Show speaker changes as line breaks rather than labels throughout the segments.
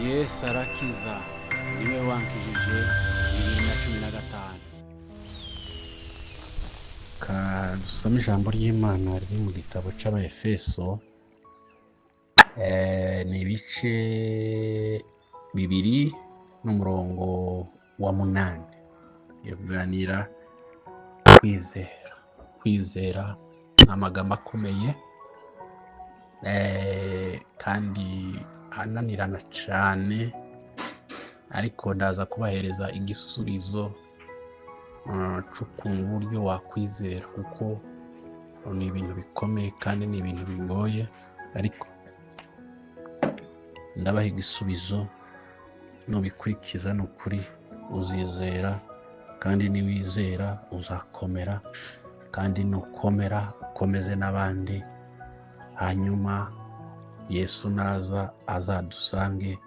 Yesu arakiza, niwe wankijije 2015.
Ka dusome ijambo ry'Imana riri mu gitabo cy'Abaefeso, ni ibice 2 n'umurongo wa 8. Tugiye kuganira kwizera. Kwizera ni amagambo akomeye, kandi ananirana cyane, ariko ndaza kubahereza igisubizo cy'ukuntu uburyo wakwizera, kuko ni ibintu bikomeye kandi ni ibintu bigoye, ariko ndabaha igisubizo. Nubikurikiza, ni ukuri uzizera, kandi niwizera uzakomera, kandi nukomera ukomeze n'abandi. Hanyuma Yesu naza azadusange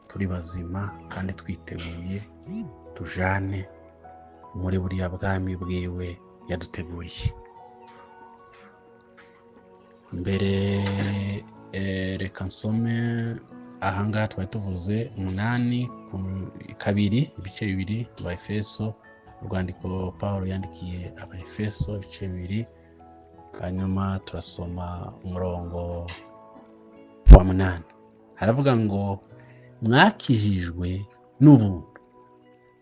turi bazima kandi twiteguye, tujane muri buriya bwami bwiwe yaduteguriye. Mbere, reka nsome ahangaha twari tuvuze 8 kabiri, ibice 2, Abaefeso, urwandiko Paul yandikiye Abaefeso, ibice 2, hanyuma turasoma umurongo wa 8. Haravuga ngo: "Mwakijijwe n'ubuntu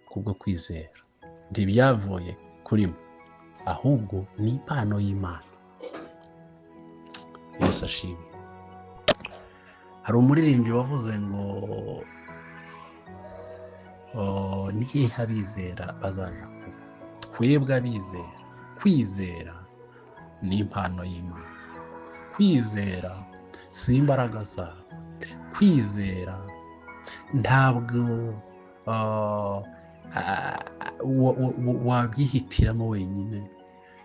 kubwo kwizera, ntibyavuye kuri mwe, ahubwo ni impano y'Imana." Yesu ashimwe. Hari umuririmbyi wavuze ngo: "Oh, ni hehe abizera bazaja kuba?" Twebwe abizera, kwizera ni impano y'Imana. Kwizera si imbaraga zawe. Kwizera ntabwo wabyihitiramo wenyine,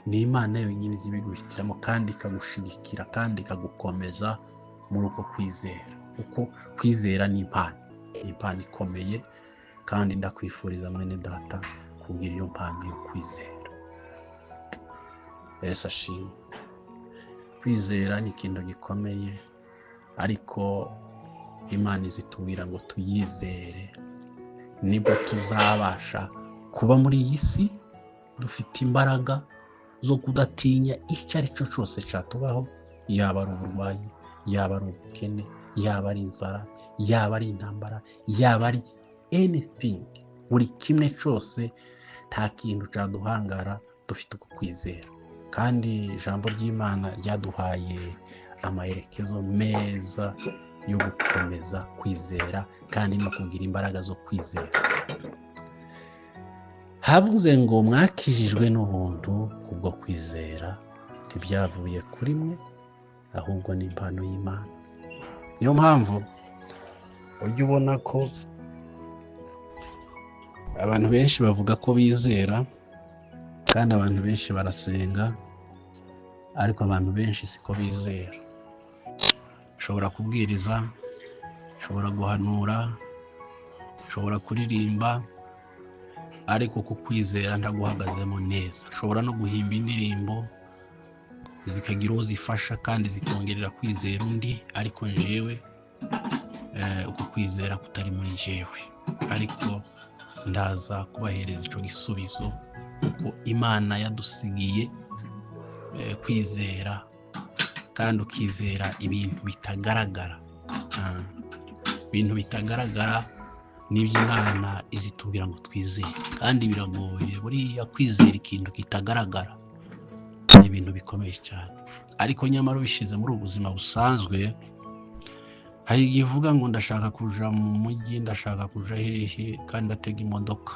ni Imana yonyine izi ibiguhitiramo, kandi ikagushigikira, kandi ikagukomeza muri uko kwizera, kuko kwizera ni impano, ni impano ikomeye. Kandi ndakwifuriza, mwene data, kugira iyo mpano yo kwizera. Yesu ashimwe. Kwizera ni ikintu gikomeye, ariko Imana izitubwira ngo tuyizere, nibwo tuzabasha kuba muri iyi si dufite imbaraga zo kudatinya icyo ari cyo cyose cyatubaho, yaba ari uburwayi, yaba ari ubukene, yaba ari inzara, yaba ari intambara, yaba ari anything, buri kimwe cyose, nta kintu cyaduhangara dufite uko kwizera. Kandi ijambo ry'Imana ryaduhaye amaherekezo meza yo gukomeza kwizera kandi no kugira imbaraga zo kwizera. Havuze ngo: "Mwakijijwe n'ubuntu kubwo kwizera, ntibyavuye kuri mwe, ahubwo ni impano y'Imana." Niyo mpamvu ujya ubona ko abantu benshi bavuga ko bizera, kandi abantu benshi barasenga, ariko abantu benshi siko bizera. Ushobora kubwiriza, ushobora guhanura, ushobora kuririmba, ariko ku kwizera ntaguhagazemo neza. Ushobora no guhimba indirimbo zikagira uwo zifasha kandi zikongerera kwizera undi, ariko njyewe uko kwizera kutari muri njyewe. Ariko ndaza kubahereza icyo gisubizo, kuko Imana yadusigiye kwizera, kandi ukizera ibintu bitagaragara. Ibintu bitagaragara nibyo Imana izitubwira ngo twizere, kandi biragoye. Buriya kwizera ikintu kitagaragara ni ibintu bikomeye cyane. Ariko nyamara ubishyize muri ubu buzima busanzwe, hari igihe uvuga ngo ndashaka kuja mu mujyi, ndashaka kuja hehe, kandi ndatega imodoka,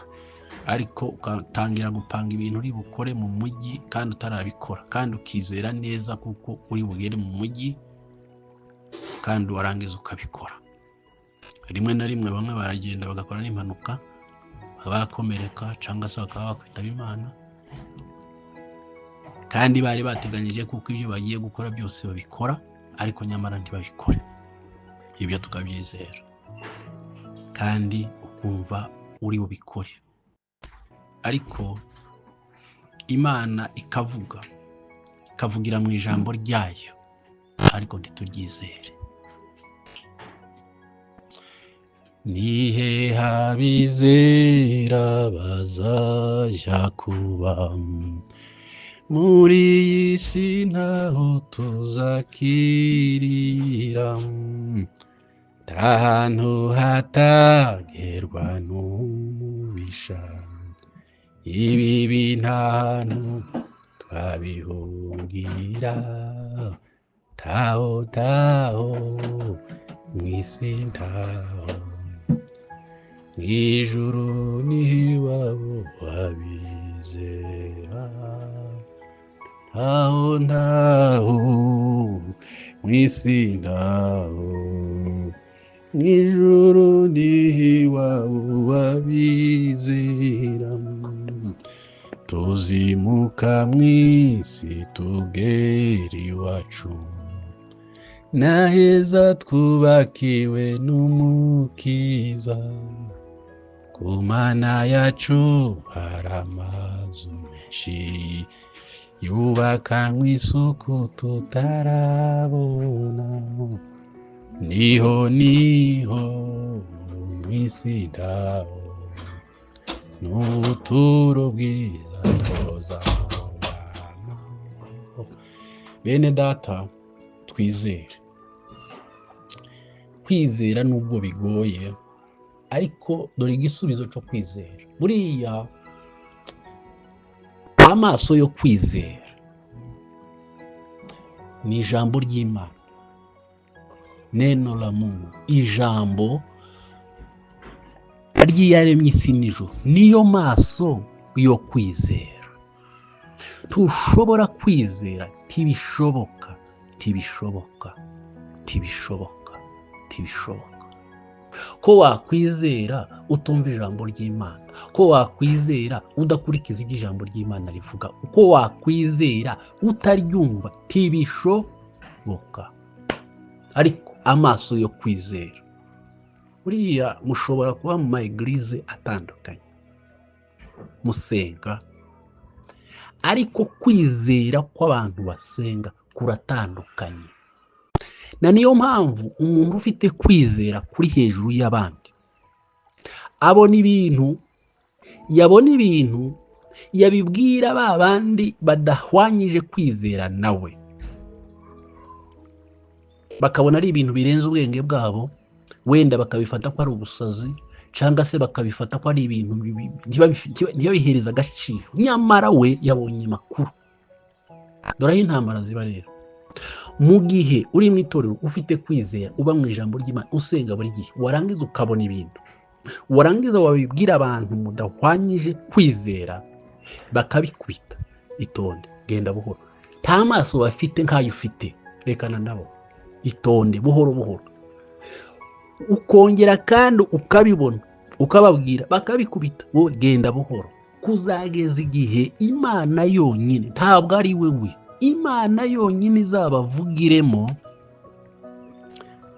ariko ugatangira gupanga ibintu uri bukore mu mujyi kandi utarabikora, kandi ukizera neza kuko uri bugere mu mujyi, kandi warangiza ukabikora. Rimwe na rimwe bamwe baragenda bagakora n'impanuka, bakomereka cyangwa se bakaba bakwitaba Imana, kandi bari bateganyije kuko ibyo bagiye gukora byose babikora, ariko nyamara ntibabikore. Ibyo tukabyizera, kandi ukumva uri bubikore, ariko Imana ikavuga, ikavugira mu ijambo ryayo, ariko ntituryizere. Ni hehe abizera bazajya kuba? Muri iyi si ntaho tuzakirira, nta hantu hatagerwa n'umubisha. Ibibi nta hantu twabihungira, taho taho mu isi ntaho, mu ijuru niho iwabo w'abizera. Ntaho ntaho mu isi ntaho, mu ijuru niho iwabo w'abizera. Tuzimuka mu isi tugera iwacu, n'aheza twubakiwe n'Umukiza. Ku Mana yacu hari amazu menshi, yubakanywe isuku tutarabona. Niho niho mu isi ntaho, n'ubuturo bwiza tuzabana. Bene data, twizere. Kwizera nubwo bigoye, ariko dore igisubizo cyo kwizera. Buriya amaso yo kwizera ni ijambo ry'Imana, neno la Mungu, ijambo ry'iyaremye isi n'ijuru, niyo maso yo kwizera. Ntushobora kwizera, ntibishoboka, ntibishoboka, ntibishoboka, ntibishoboka ko wakwizera utumva ijambo ry'Imana, ko wakwizera udakurikiza ibyo ijambo ry'Imana rivuga, ko wakwizera utaryumva, ntibishoboka. Ariko amaso yo kwizera, buriya mushobora kuba mu ma eglise atandukanye musenga, ariko kwizera kw'abantu basenga kuratandukanye. Na niyo mpamvu umuntu ufite kwizera kuri hejuru y'abandi abona ibintu, yabona ibintu yabibwira ba bandi badahwanyije kwizera nawe, bakabona ari ibintu birenze ubwenge bwabo, wenda bakabifata ko ari ubusazi, cyangwa se bakabifata ko ari ibintu ntibabihereze agaciro, nyamara we yabonye amakuru. Dore aho intambara ziba rero. Mu gihe uri mu itorero ufite kwizera, uba mu ijambo ry'Imana, usenga buri gihe, warangiza ukabona ibintu, warangiza wabibwira abantu mudahwanyije kwizera, bakabikubita. Itonde, genda buhoro. Nta maso bafite nk'ayo ufite, rekana nabo, itonde buhoro buhoro. Ukongera kandi ukabibona, ukababwira, bakabikubita, wowe genda buhoro, kuzageza igihe Imana yonyine, ntabwo ari wewe, Imana yonyine izabavugiremo,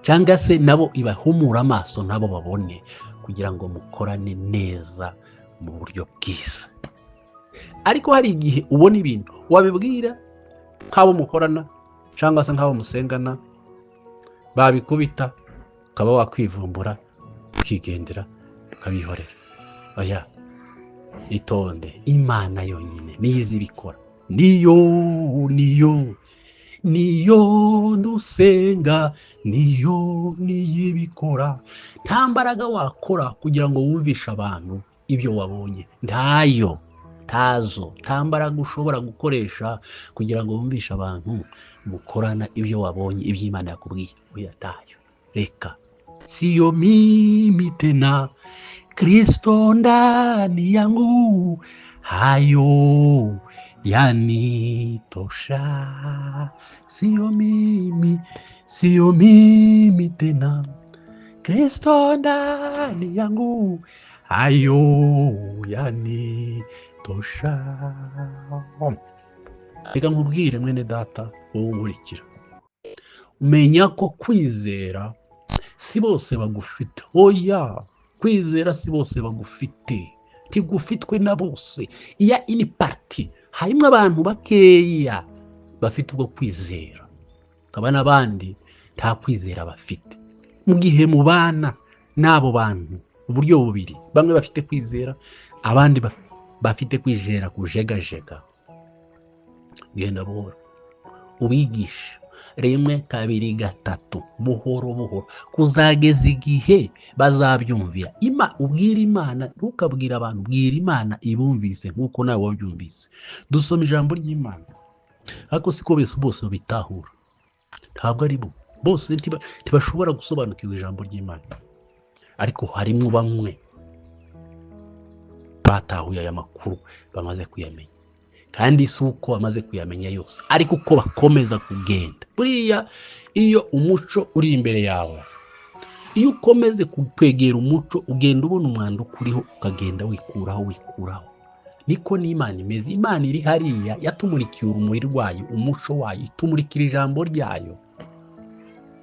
cyangwa se nabo ibahumura amaso nabo babone, kugira ngo mukorane neza mu buryo bwiza. Ariko hari igihe ubona ibintu wabibwira nk'abo mukorana cyangwa se nk'abo musengana, babikubita ukaba wakwivumbura ukigendera ukabihorera. Oya, itonde, Imana yonyine niyo izi ibikora. Niyo, niyo, niyo dusenga, niyo niyo ibikora. Nta mbaraga wakora kugira ngo wumvishe abantu ibyo wabonye, ntayo, ntazo. Nta mbaraga ushobora gukoresha kugira ngo wumvishe abantu mukorana ibyo wabonye, ibyo Imana yakubwiye, oya, ntayo. Reka, siyo mimi tena, Kristo ndani yangu, hayo yanitosha. Siyo mimi, siyo mimi tena, Kristo ndani yangu, hayo yanitosha. Reka nkubwire mwene data wowe unkurikira, menya ko kwizera si bose bagufite. Oya, kwizera si bose bagufite, ntigufitwe na bose. Iya ini parti harimo abantu bakeya bafite ubwo kwizera, hakaba n'abandi nta kwizera bafite. Mu gihe mubana N'abo bantu uburyo bubiri, bamwe bafite kwizera, abandi bafite kwizera kujegajega. Genda buhoro ubigisha 1 2 3 buhoro buhoro, kuzageza igihe bazabyumvira. Ubwira Imana, ntukabwira abantu, bwira Imana ibumvise nk'uko nawe wabyumvise. Dusoma ijambo ry'Imana, ariko siko bose babitahura. Ntabwo ari bo bose ntibashobora gusobanukirwa ijambo ry'Imana, ariko harimo bamwe batahuye aya makuru, bamaze kuyamenya. Kandi si uko bamaze kuyamenya yose, ariko uko bakomeza kugenda. Buriya iyo umuco uri imbere yawe, iyo ukomeze kwegera umuco, ugenda ubona umwanda ukuriho, ukagenda wikuraho wikuraho. Niko n'Imana imeze. Imana iri hariya yatumurikiye urumuri rwayo, umuco wayo, itumurikira ijambo ryayo.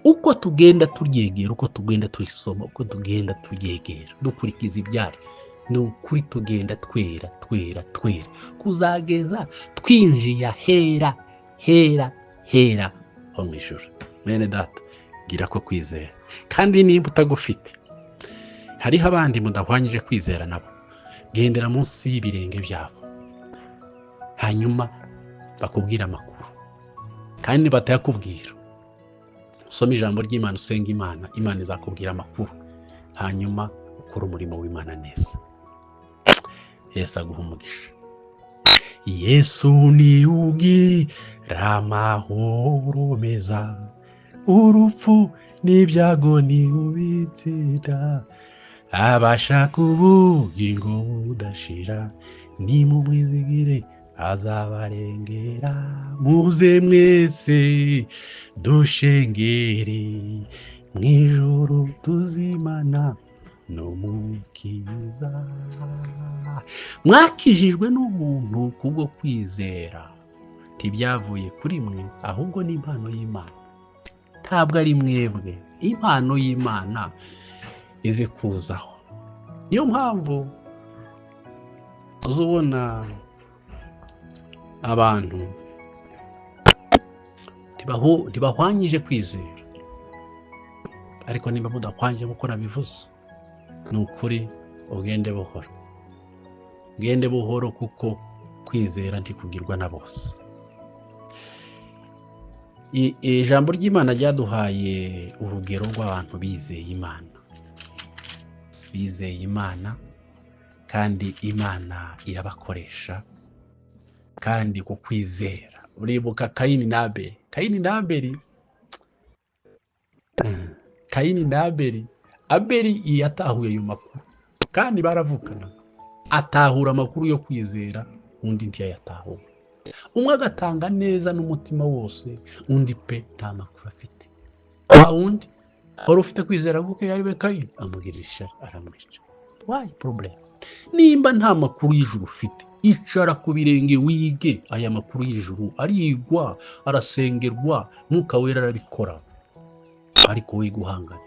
Uko tugenda turyegera, uko tugenda turisoma, uko tugenda turyegera, dukurikiza ibyari, ni ukuri tugenda twera twera twera, kuzageza twinjiye hera hera hera ho mu ijuru. Mwene data, gira ko kwizera. Kandi niba utagufite, hariho abandi mudahwanyije kwizera nabo, gendera munsi y'ibirenge byabo, hanyuma bakubwira amakuru. Kandi batayakubwira, usome ijambo ry'Imana, usenga Imana, Imana izakubwira amakuru, hanyuma ukore umurimo w'Imana neza. Yesu aguha umugisha. Yesu ni ugira amahoro meza, urupfu n'ibyago ni ubitsinda, abashaka ubugingo budashira nimumwizigire azabarengera. Muze mwese dushengere mw'ijuru tuzimana n'Umukiza. Mwakijijwe n'ubuntu kubwo kwizera, ntibyavuye kuri mwe, ahubwo ni impano y'Imana. Ntabwo ari mwebwe, impano y'Imana izi kuzaho. Niyo mpamvu uzubona abantu ntibahwanyije kwizera, ariko niba mudahwanyije nk'uko nabivuze, ni ukuri ugende buhoro, ugende buhoro, kuko kwizera ntikugirwa na bose. Ijambo ry'Imana ryaduhaye urugero rw'abantu bizeye Imana, bizeye Imana, kandi Imana irabakoresha. Kandi ku kwizera, uribuka Kayini na Abeli. Kayini na Abeli, Kayini na Abeli, Abeli yatahuye ayo makuru, kandi baravukana, atahura amakuru yo kwizera, undi ntiyayatahura. Umwe agatanga neza n'umutima wose, undi pe nta makuru afite. Wa wundi wari ufite kwizera guke yari we Kayini, amugirira ishyari, aramwica. Why problem? Nimba nta makuru y'ijuru ufite, icara ku birenge wige aya makuru y'ijuru. Arigwa, arasengerwa, Mwuka Wera arabikora, ariko wowe guhangana,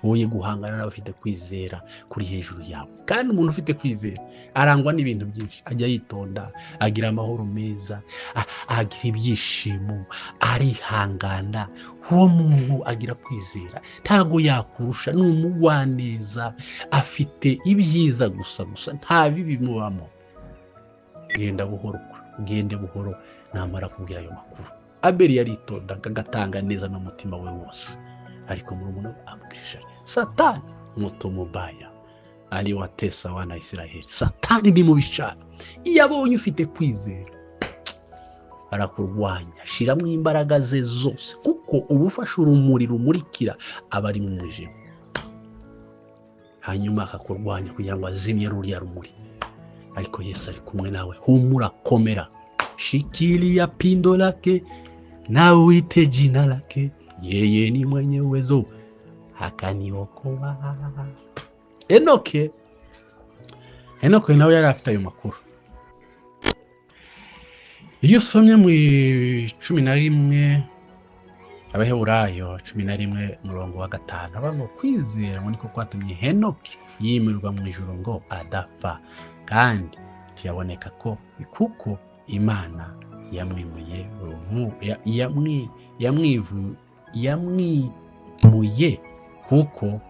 wowe guhangana n'abafite kwizera kuri hejuru yawe. Kandi umuntu ufite kwizera arangwa n'ibintu byinshi, ajya yitonda, agira amahoro meza, agira ibyishimo, arihangana. Uwo muntu agira kwizera, ntago yakurusha, ni umugwaneza, afite ibyiza gusa gusa, nta bibi bimubamo. Genda buhoro, gende buhoro, namara kubwira ayo makuru. Abeli yaritondaga, agatanga neza n'umutima we wose, ariko murumuna we amubwira Satani muto mubaya aliwatesa wana Israeli. Satani ni mubi cyane, iyo abonye ufite kwizera arakurwanya, shiramo imbaraga ze zose, kuko uba ufashe urumuri rumurikira abari mu mwijima, hanyuma akakurwanya kugira ngo azimye ruriya rumuri. Ariko Yesu ari kumwe nawe, humura, komera, shikilia pindo lake na uite jina lake, yeye ni mwenye uwezo akaniokoa. Enoke nawe yari afite ayo makuru. Iyo usomye mu 11 Abaheburayo 11 umurongo wa 5, abavuga kwizera ngo niko kwatumye Henoki yimurirwa mu ijuru ngo adapfa, kandi ntiyaboneka ko kuko Imana yamwimuye yamwimuye kuko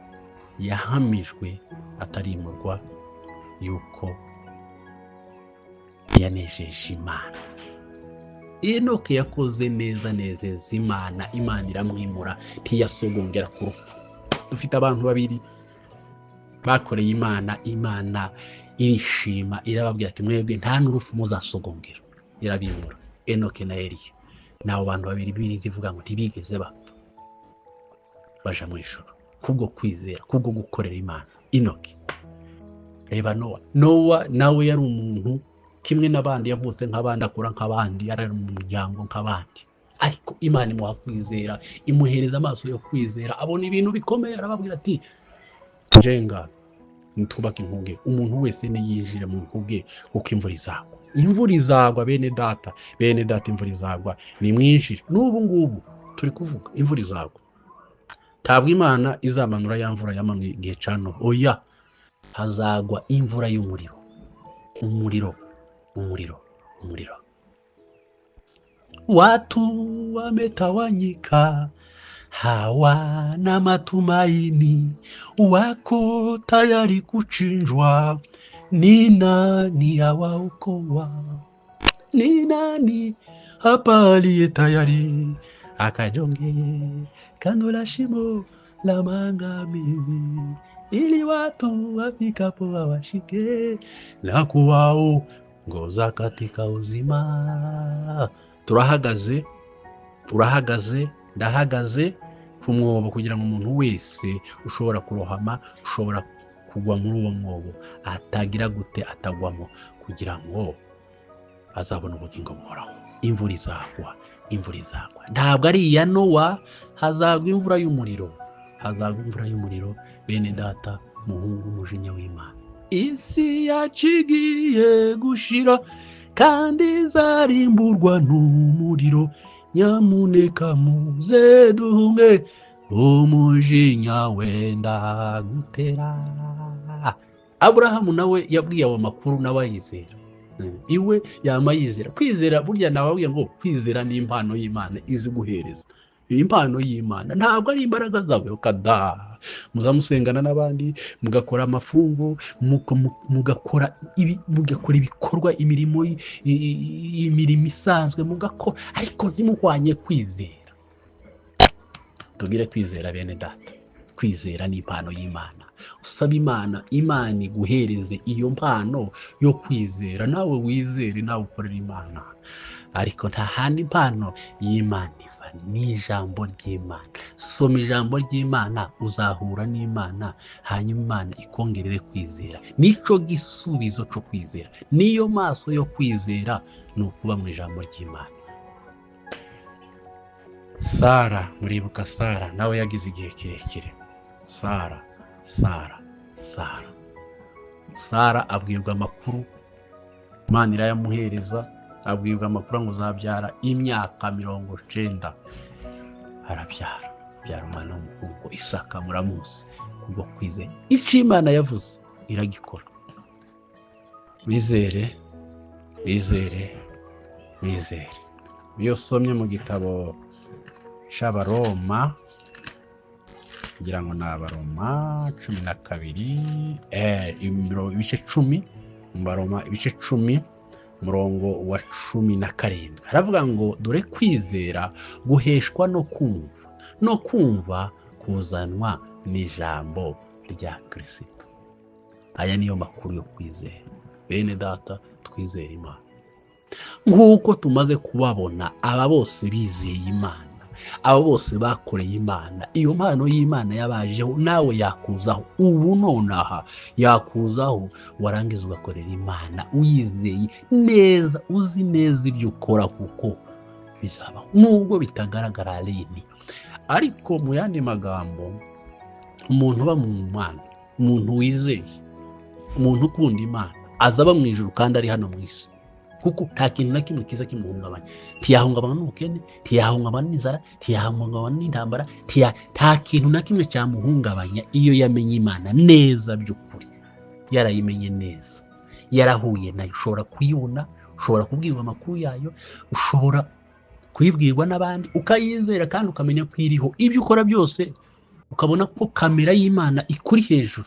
Yahamijwe atarimurwa yuko yanejeje Imana. Enoke yakoze neza, nezeza Imana, Imana iramwimura, ntiyasogongera ku rupfu. Dufite abantu babiri bakoreye Imana, Imana irishima, irababwira ati mwebwe nta n'urupfu muzasogongera, irabimura. Enoke na Eliya ni abo bantu babiri Bibiliya ivuga ngo ntibigeze bapfa, baja mu ijuru kubwo kwizera, kubwo gukorera Imana. Enoke, reba Nowa. Nowa nawe yari umuntu kimwe n'abandi, yavutse nk'abandi, akura nk'abandi, yari mu muryango nk'abandi, ariko Imana imuha kwizera, imuhereza amaso yo kwizera, abona ibintu bikomeye, arababwira ati jenga ntubake inkuge, umuntu wese niyinjire mu nkuge kuko imvura izagwa. Imvura izagwa bene data, bene data, imvura izagwa, nimwinjire. N'ubu ngubu turi kuvuga imvura izagwa. Ntabwo Imana izamanura ya mvura yamanuye igihe cya Nowa, oya, hazagwa imvura y'umuriro, umuriro, umuriro, umuriro. Watu wametawanyika, hawana matumaini, wako tayari kuchinjwa. Ni nani awaokoa? Ni nani hapa aliye tayari akajongee kando la shimo la maangamizi, ili watu wafikapo wawashike na kuwaongoza katika uzima. Turahagaze, urahagaze, ndahagaze ku mwobo kugira ngo umuntu wese ushobora kurohama, ushobora kugwa muri uwo mwobo, atagira gute atagwamo, kugira ngo azabone ubugingo buhoraho. Imvura izagwa, imvura izagwa. Ntabwo ari iya Nowa, hazagwa imvura y'umuriro, hazagwa imvura y'umuriro. Bene data, muhungu umujinya w'Imana. Isi yacu igiye gushira kandi izarimburwa n'umuriro, nyamuneka muze duhunge umujinya wenda gutera. Aburahamu nawe yabwiye ayo makuru, nawe ayizera, iwe yama yizera. Kwizera burya nababwiye ngo kwizera ni impano y'Imana izi guhereza. Impano y'Imana ntabwo ari imbaraga zawe kada. Muzamusengana n'abandi, mugakora amafungo, mugakora mugakora ibikorwa, imirimo imirimo isanzwe mugakora, ariko ntimuhwanye kwizera. Tugire kwizera bene data. Kwizera ni impano y'Imana. Usaba Imana, Imana iguhereze iyo mpano yo kwizera, nawe wizere, nawe ukorere Imana. Ariko nta handi impano y'Imana iva, ni ijambo ry'Imana. Soma ijambo ry'Imana, uzahura n'Imana, hanyuma Imana ikongerere kwizera. Nico gisubizo cyo kwizera, niyo maso yo kwizera, ni ukuba mu ijambo ry'Imana. Sara, muribuka Sara, nawe yagize igihe kirekire. Sara, Sara, Sara, Sara abwirwa amakuru, Imana irayamuhereza, abwirwa amakuru ngo uzabyara imyaka 90, arabyara, abyara umwana w'umuhungu Isaka, muramuzi, kubwo kwizera. Icyo Imana yavuze iragikora. Wizere, wizere, wizere. Iyo usomye mu gitabo c'Abaroma, kugira ngo ni Abaroma 12, ibice 10, mu Baroma ibice 10, umurongo wa 17, haravuga ngo dore kwizera guheshwa no kumva, no kumva kuzanwa n'ijambo rya Kristo. Aya niyo makuru yo kwizera. Bene data, twizere Imana nk'uko tumaze kubabona. Aba bose bizeye Imana, aba bose bakoreye Imana, iyo mpano y'Imana yabajeho, nawe yakuzaho ubu nonaha, yakuzaho, warangiza ugakorera Imana uyizeye neza, uzi neza ibyo ukora, kuko bizabaho nubwo bitagaragara rini. Ariko mu yandi magambo, umuntu uba mu Mana, umuntu wizeye, umuntu ukunda Imana, azaba mu ijuru kandi ari hano mu isi, kuko nta kintu na kimwe kiza kimuhungabanya. Ntiyahungabana n'ubukene, ntiyahungabana n'inzara, ntiyahungabana n'intambara, nta kintu na kimwe cyamuhungabanya iyo yamenye Imana neza by'ukuri, yarayimenye neza, yarahuye nayo. Ushobora kuyibona, ushobora kubwirwa amakuru yayo, ushobora kuyibwirwa n'abandi, ukayizera kandi ukamenya ko iriho. Ibyo ukora byose Ukabona ko kamera y'Imana ikuri hejuru,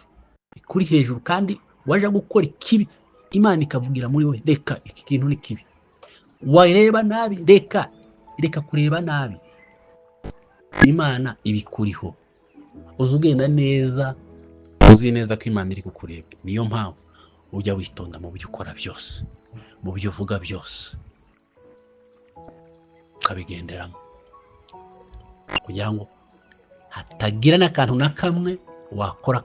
ikuri hejuru, kandi waje gukora ikibi Imana ikavugira muri we, reka iki kintu ni kibi. Wareba nabi, reka reka kureba nabi. Imana ibikuriho, uzi ugenda neza, uzi neza ko Imana iri kukureba. Niyo mpamvu ujya witonda mu byo ukora byose, mu byo uvuga byose, ukabigenderamo kugira ngo hatagira n'akantu na kamwe wakora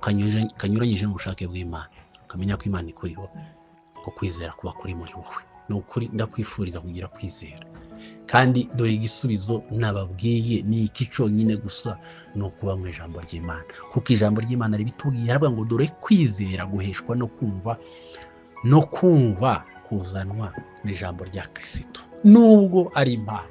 kanyuranyije n'ubushake bw'Imana, ukamenya ko Imana ikuriho, ko kwizera kuba kuri muri wowe. Ni ukuri ndakwifuriza kugira kwizera. Kandi dore igisubizo nababwiye ni iki cyonyine gusa, ni ukuba mu ijambo ry'Imana, kuko ijambo ry'Imana ribitubwiye, aravuga ngo dore kwizera guheshwa no kumva, no kumva kuzanwa n'ijambo rya Kristo. Nubwo ari impano,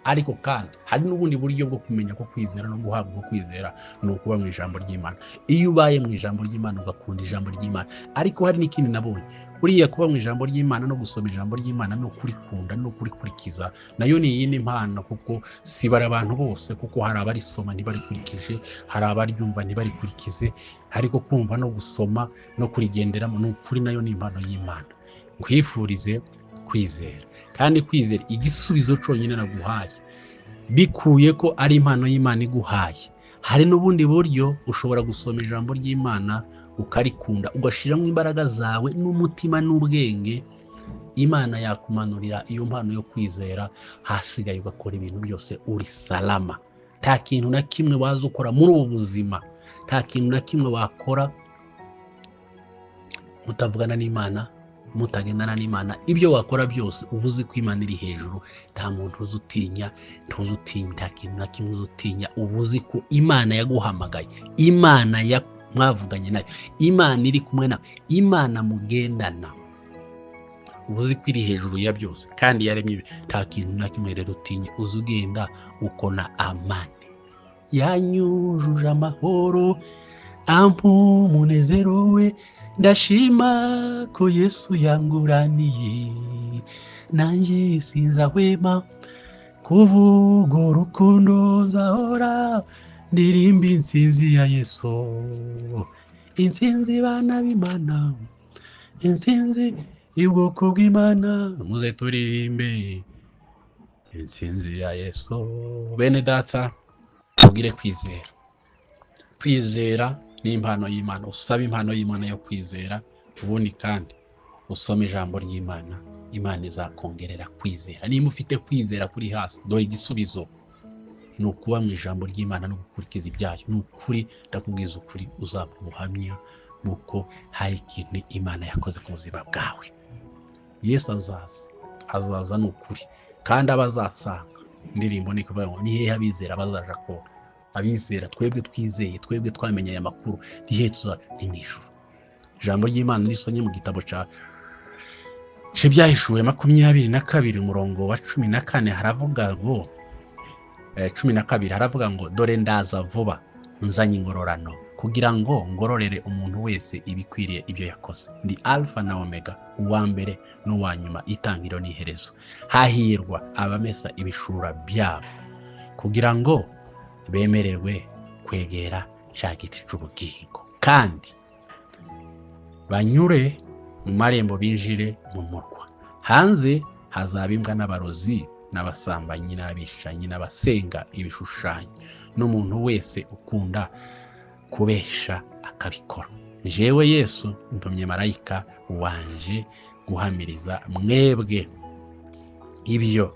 ariko kandi hari n'ubundi buryo bwo kumenya ko kwizera no guhabwa kwizera ni ukuba mu ijambo ry'Imana. Iyo ubaye mu ijambo ry'Imana ugakunda ijambo ry'Imana. Ariko hari n'ikindi nabonye, buriya kuba mu ijambo ry'Imana no gusoma ijambo ry'Imana no kurikunda no kurikurikiza nayo ni iyindi mpano, kuko si bari abantu bose, kuko hari abarisoma ntibarikurikije, hari abaryumva ntibarikurikize, ariko kumva no gusoma no kurigenderamo ni ukuri nayo ni impano y'Imana. Nkwifurize kwizera, kandi kwizera igisubizo cyonyine naguhaye bikuye ko ari impano y'Imana iguhaye. Hari n'ubundi buryo ushobora gusoma ijambo ry'Imana ukarikunda, ugashyiramo imbaraga zawe n'umutima n'ubwenge, Imana yakumanurira iyo mpano yo kwizera, hasigaye ugakora ibintu byose uri salama. Nta kintu na kimwe waza ukora muri ubu buzima, nta kintu na kimwe wakora mutavugana n'Imana, mutagendana n'Imana. Ibyo wakora byose uba uzi ko Imana iri hejuru, nta muntu uzi utinya, ntuzi utinya, nta kintu na kimwe uzi utinya. Uba uzi ko Imana yaguhamagaye, Imana mwavuganye nayo, Imana iri kumwe nawe, Imana mugendana, uba uzi ko iri hejuru ya byose kandi yaremye. Nta kintu na kimwe rero utinya, uzi ugenda ukona amani. Yanyujuje amahoro, ampa umunezero we, ndashima ko Yesu yanguraniye, nanjye sinzahwema kuvuga urukundo, nzahora ndirimba intsinzi ya Yesu, intsinzi bana b'Imana, intsinzi y'ubwoko bw'Imana, muze turirimbe intsinzi ya Yesu. Bene data, tubwire kwizera. Kwizera ni impano y'Imana, usaba impano y'Imana yo kwizera, ubundi kandi usome ijambo ry'Imana, Imana izakongerera kwizera. Niba ufite kwizera kuri hasi, dore igisubizo ni ukuba mu ijambo ry'Imana no gukurikiza ibyayo. Ni ukuri ndakubwiza ukuri, uzaba ubuhamya bw'uko hari ikintu Imana yakoze ku buzima bwawe. Yesu azaza, azaza ni ukuri, kandi abazasanga indirimbo ni kuvuga ngo ni hehe abizera bazaja ko abizera twebwe twizeye, twebwe twamenye aya makuru, ni hehe tuza? Ni mu ijuru. Ijambo ry'Imana risomye mu gitabo ca Ibyahishuwe 22 umurongo wa 14 haravuga ngo 12 haravuga ngo dore ndaza vuba nzanye ingororano kugira ngo ngororere umuntu wese ibikwiriye ibyo yakoze. Ndi Alpha na Omega, uwa mbere n'uwa nyuma, itangiriro n'iherezo. Hahirwa abamesa ibishura byabo kugira ngo bemererwe kwegera cya giti cy'ubugingo, kandi banyure mu marembo binjire mu murwa. Hanze hazaba imbwa n'abarozi n'abasambanyi n'abicanyi n'abasenga ibishushanyo n'umuntu wese ukunda kubesha akabikora. Jewe Yesu ntumye marayika wanje guhamiriza mwebwe ibyo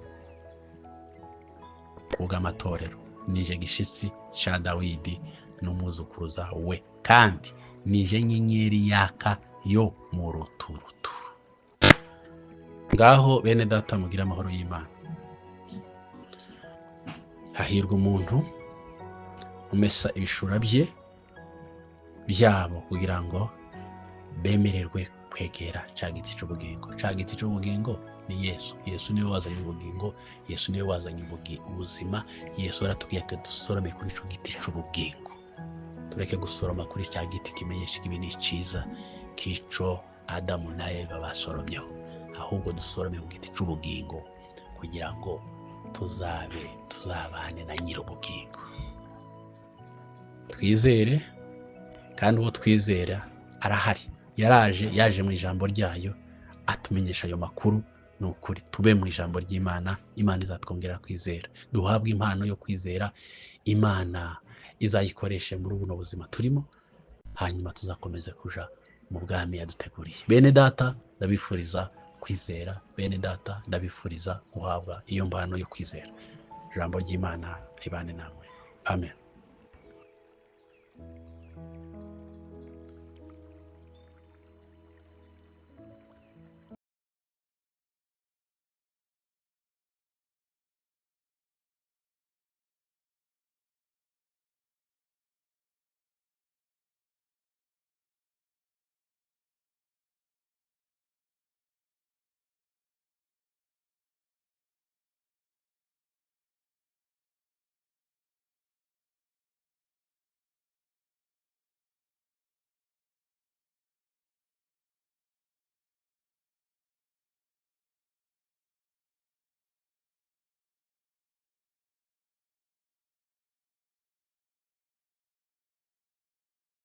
kubw'amatorero. Nije gishitsi ca Dawidi n'umwuzukuruza we, kandi nije nyenyeri yaka yo mu ruturuturu. Ngaho bene data, mugira amahoro y'Imana. Hahirwa umuntu umesa ibishura bye byabo kugira ngo bemererwe kwegera cya giti cy'ubugingo. Cya giti cy'ubugingo ni Yesu. Yesu niwe wazanye ubugingo, Yesu niwe wazanye ubuzima. Yesu aratubwiye ko dusorome kuri icyo giti cy'ubugingo, tureke gusoroma kuri cya giti kimenyesha ikibi n'icyiza k'ico Adamu na Eva basoromyeho, ahubwo dusorome ku giti cy'ubugingo kugira ngo tuzabane na nyir'ubugingo. Twizere, kandi uwo twizera arahari, yaraje, yaje mu ijambo ryayo atumenyesha ayo makuru. Ni ukuri tube mu ijambo ry'Imana, Imana izatwongera kwizera, duhabwe impano yo kwizera, Imana izayikoreshe muri buno buzima turimo, hanyuma tuzakomeze kuja mu bwami yaduteguriye. Bene data, ndabifuriza kwizera, bene data, ndabifuriza guhabwa iyo mpano yo kwizera. Ijambo ry'Imana ribane namwe. Amen.